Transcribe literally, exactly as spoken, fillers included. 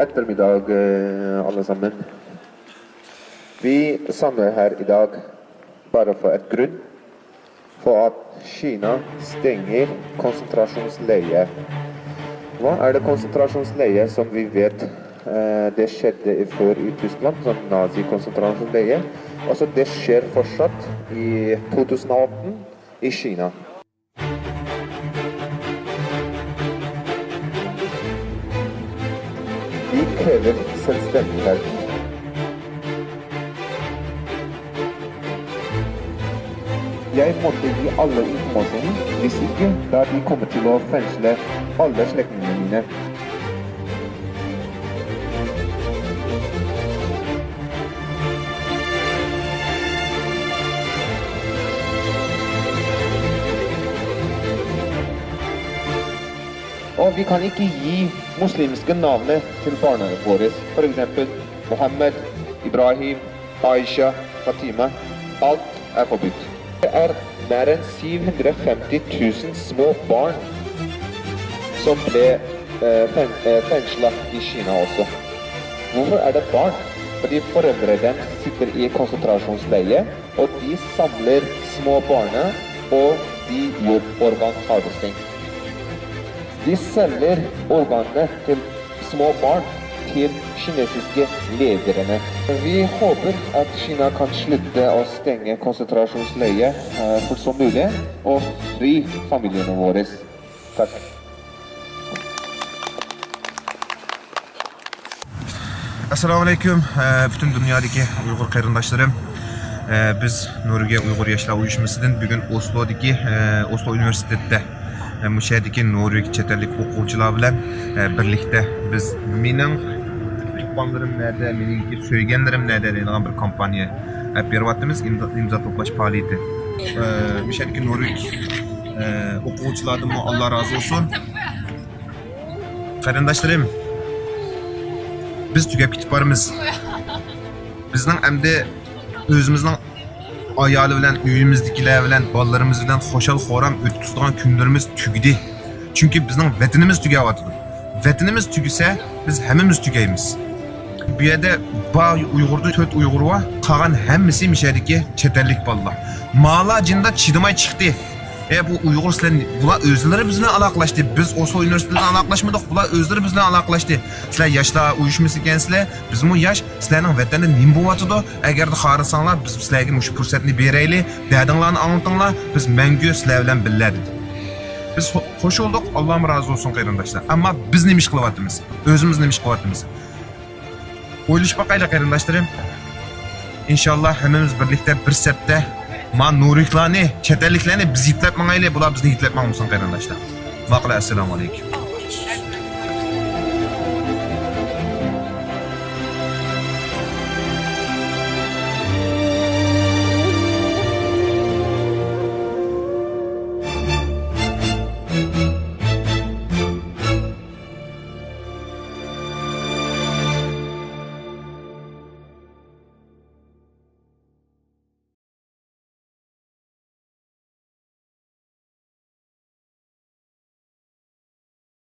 Ettermiddag, eh, allesammans. Vi samler her i dag bare for et grunn, for at Kina stenger konsentrasjonsleie. Hva er det konsentrasjonsleie som vi vet, eh, det skjedde i før i Tyskland, sånn nazi-konsentrasjonsleie? Altså, det skjer fortsatt i to tusen og atten i Kina. De krever selvstendighet. Jeg måtte gi alle informasjonen, hvis ikke, da de kommer til å fengsle alle slektningene mine. Og vi kan ikke gi muslimske navnet til barna våre, for eksempel Mohammed, Ibrahim, Aisha, Fatima. Alt er forbudt. Det er mer enn syv hundre og femti tusen små barn som ble, eh, fen-, eh, fengslet i Kina også. Hvorfor er det barn? Fordi foreldrene sitter i konsentrasjonsleie, og de samler små barna, og de gjør organharvesting. De selger organene til små barn til kinesiske lederne. Vi håper at Kina kan slutte å stenge konsentrasjonsleie, eh, fort som mulig, og fri familiene våre. Takk. Assalamu alaykum, ئە، پۈتۈن دۇنيادىكى ئۇيغۇر قېرىنداشلىرىم. ئە، بىز نورۋېگىيە ئۇيغۇر ياشلار ئۇيۇشمىسىدىن بۈگۈن ئوسلودىكى، ئە، ئوسلو ئۇنىۋېرسىتېتىدە، ئە، مۇشۇ يەردىكى نورۋېگ چەت ئەللىك ئوقۇغۇچىلار بىلەن، ئە، بىرلىكتە بىز مېنىڭ تۇغقانلىرىم نەدە، مېنىڭكى سۆيگەنلىرىم نەدە دەيدىغان بىر كامپانىيە ئەپ بېرىۋاتىمىز، ئىمزا، ئىمزا توپلاش پائالىيىتى. ئە، مۇشۇ يەردىكى نورۋېگ، ئە، ئوقۇغۇچىلاردىنمۇ ئاللا رازى بولسۇن. قېرىنداشلىرىم، بىز تۈگەپ كېتىپ بارىمىز. بىزنىڭ ئەمدى ئۆزىمىزنىڭ ئايالى بىلەن، ئۆيىمىزدىكىلەر بىلەن، بالىلىرىمىز بىلەن خۇشال-خۇرام ئۆتكۈزىدىغان كۈنلىرىمىز تۈگىدى. چۈنكى بىزنىڭ ۋەتىنىمىز تۈگەۋاتىدۇ. ۋەتىنىمىز تۈگىسە، بىز ھەممىمىز تۈگەيمىز. بۇ يەردە بار ئۇيغۇردا تۆت ئۇيغۇر بار، قالغان ھەممىسى مۇشۇ يەردىكى چەت ئەللىك بالىلار. مالا جىندا چىدىماي چىقتى. ئە، بۇ ئۇيغۇر سىلەر، بۇلار ئۆزلىرى بىز بىلەن ئالاقىلەشتى. بىز ئوسلو ئۇنىۋېرسىتېتى بىلەن ئالاقىلەشمىدۇق، بۇلار ئۆزلىرى بىز بىلەن ئالاقىلەشتى. سىلەر ياشلار ئۇيۇشمىسى ئىكەنسىلەر، بىزمۇ ياش، سىلەرنىڭ ۋەتەندە نېمە بولۇۋاتىدۇ؟ ئەگەردە خالىساڭلار، بىز سىلەرگە مۇشۇ پۇرسەتنى بېرەيلى، دەردىڭلارنى ئاڭلىتىڭلار، بىز مەڭگۈ سىلەر بىلەن بىللە، دېدى. بىز خو-، خوش بولدۇق، ئاللام رازى بولسۇن قېرىنداشلار. ئەمما بىز نېمە ئىش قىلىۋاتىمىز؟ ئۆزىمىز نېمە ئىش قىلىۋاتىمىز؟ ئويلىشىپ باقايلى قېرىنداشلىرىم. ئىنشاللا ھەممىمىز بىرلىكتە بىر سەپتە ما نورۋېگلارنى، چەت ئەللىكلەرنى بىز يېتىلەپ ماڭايلى، بۇلار بىزنى يېتىلەپ ماڭمىسۇن قېرىنداشلار. ماقۇل، ئەسسالامۇ ئەلەيكۇم.